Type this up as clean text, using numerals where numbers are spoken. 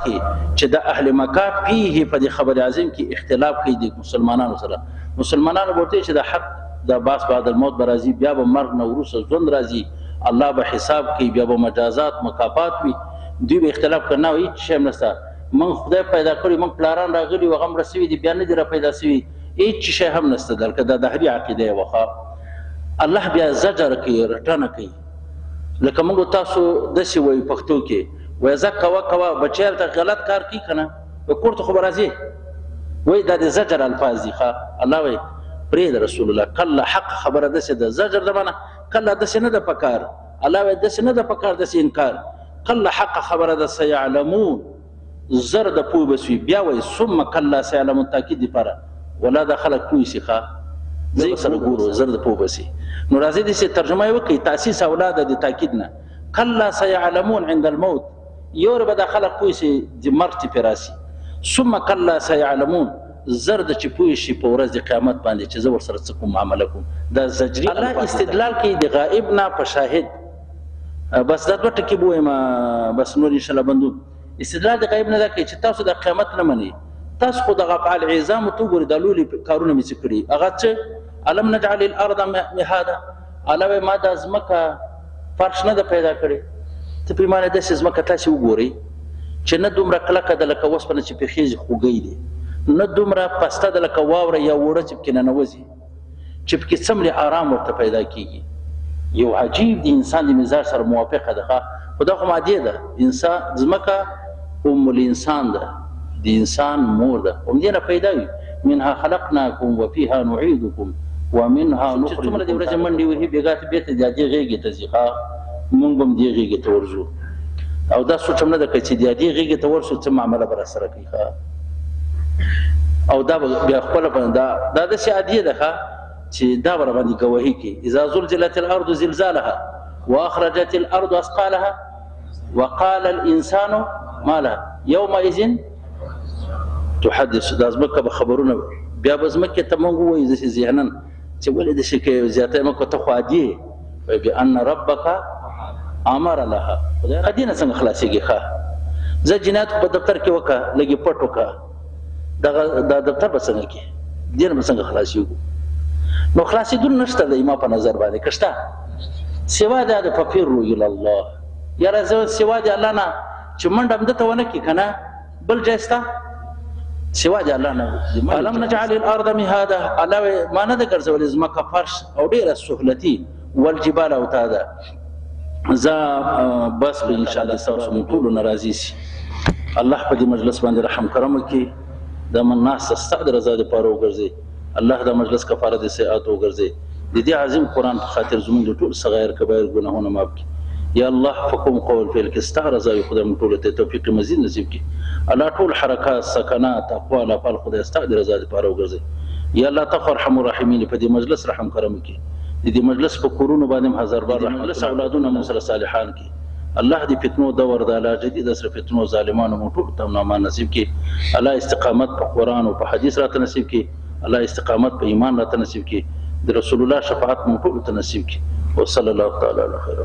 کوي چې د اهل مکه فيه په دې خبر عظیم کې اختلاف کوي د مسلمانانو سره. مسلمانانو ورته چې د حق د باس بعد الموت به راځي، بیا به مرګ نه وروسته ژوند راځي، الله به حساب کوي، بیا به مجازات مکافات وي. دوی به اختلاف کوي، نه هیڅ شی هم نشته، موږ خدای پیدا کړي، موږ پلاران راغلي وو، هغه مړه سوي دي، بیا نه دي را پیدا سوي، هیڅ شی هم نشته. دلته دا دهري عقیده یې وه. الله بیا زجر کوي، رټنه کوي. لکه موږ تاسو داسې وایو پښتو کې، وایي ځه کوه کوه بچی هلته غلط کار کوي که نه، کور ته خو به راځې. وایي دا د زجر الفاظ دي. ښه الله وایي پرېږده رسول الله، کله حق خبره داسې ده، زجر د معنی کله داسې نه ده پکار. الله وایي داسې نه ده پکار، داسې انکار. کله حق خبره ده، سیعلمون زر د پوه به سوي. بیا وایي ثم کلا سیعلمون، تاکید دپاره ولا دا خلک پوه سي. ښه زه به سره ګورو، زر د پوه به سي. نو راځئ داسې ترجمه یې وکړئ، تاسیس اولاده د تاکید نه، کلا سیعلمون عند الموت، یو به دا خلک پوه سي د مرګ چې پرې راسي. ثم کلا سیعلمون، زر د چې پوه شي په ورځ د قیامت باندې چې زه ورسره څه کوم معامله کوم. دا زجري الله استدلال کوي د غائب نه په شاهد. بس دا دوه ټکي به ووایم بس، نور انشاءالله بندو. استدلال د غائب نه دا کوي چې تاسو د قیامت نه منئ، تاسو خو دغه افعال عظام ته وګورئ، دا لوی کارونه مې څه کړي. هغه څه؟ الم نجعل الارض مهادا، الله وایي ما دا ځمکه فرش نه ده پیدا کړې. ته په ایمان داسې ځمکه تاسې وګورئ چې نه دومره کلکه ده لکه اوسپنه چې پرې خېژي خوږی دی، نه دومره پسته ده لکه واوره یا اوړه چې پکې ننوځي، چې پکې څومره آرام ورته پیدا کېږي. یو عجیب د انسان د مزاج سره موافقه ده. ښه خو دا خو مادې ده، انسان ځمکه ام الانسان ده، د انسان مور ده، همدې نه پیدا وي. منها خلقناکم وفیها نعیدکم ومنها نخرجکم. څومره د ورځې منډې وهي بېګا ته بېرته د ادې غېږې ته ځي. ښه موږ به هم دې غېږې ته ورځو، او دا سوچ هم نه ده کړی چې د ادې غېږې ته ورشو څه معامله به راسره کوي. ښه او دا به بیا خپله دا داسې ادې ده ښه چې دا به راباندې ګواهي کوي. اذا زلزلت الارض زلزالها واخرجت الارض اثقالها وقال الانسان ما لها يومئذ تحدث. دا ځمکه به خبرونه بیا به ځمکې ته موږ ووایو داسې ذهنا چې ولې داسې کوې، زیاتی مه کوه، ته خو عادي یې. وایي بأن ربک امر لها. خدای دې نه څنګه خلاصېږي؟ ښه زه جنایت په دفتر کې وکړه، لږ یې پټ وکړه، دغه دا دفتر به څنګه کې، دې نه به څنګه خلاصېږو؟ نو خلاصېدون نشته دی ما په نظر باندې، که شته سوا د ففروا الی الله، یاره زه سوا د الله نه چې منډه هم ده ته ونه کړي که نه بل ځای شته سوا د الله نه. الم نجعل الارض مهادا، الله وایي ما نه ده ګرځولې ځمکه فرش او ډېره سهولتي، والجبال اوتادا. زه بس به انشاءالله ستاسو موږ ټولو نه راضي سي. الله په دې مجلس باندې رحم کرم وکړي، دا من ناسته ستا د رضا دپاره وګرځي. الله دا مجلس کفاره د سیئاتو وګرځي. د دې عظیم قرآن په خاطر زموږ د ټول صغایر کبایر ګناهونه معاف کړي. یا الله په کوم قول فعل کې ستا رضا وي، خدای موږ ټولو ته توفیق مزید نصیب کړي. الله ټول حرکات سکنات اقوال افعال خدای ستا د رضا دپاره وګرځي. یا الله ته خو ارحم الراحمین په دې مجلس رحم کرم وکړي، د دې مجلس په کورونو باندې هم هزار بار رحمت مجلس اولادونه موږ سره صالحان کړي. الله دې فتنو دور د الله جدید سره فتنو ظالمانو موږ ټولو ته امن امان نصیب کړي. الله استقامت په قرآن او په حدیث راته نصیب کړي. الله استقامت په ایمان راته نصیب کړي. د رسول الله شفاعت موږ ټولو ته نصیب کړي. وصلی الله تعالی علی خیر.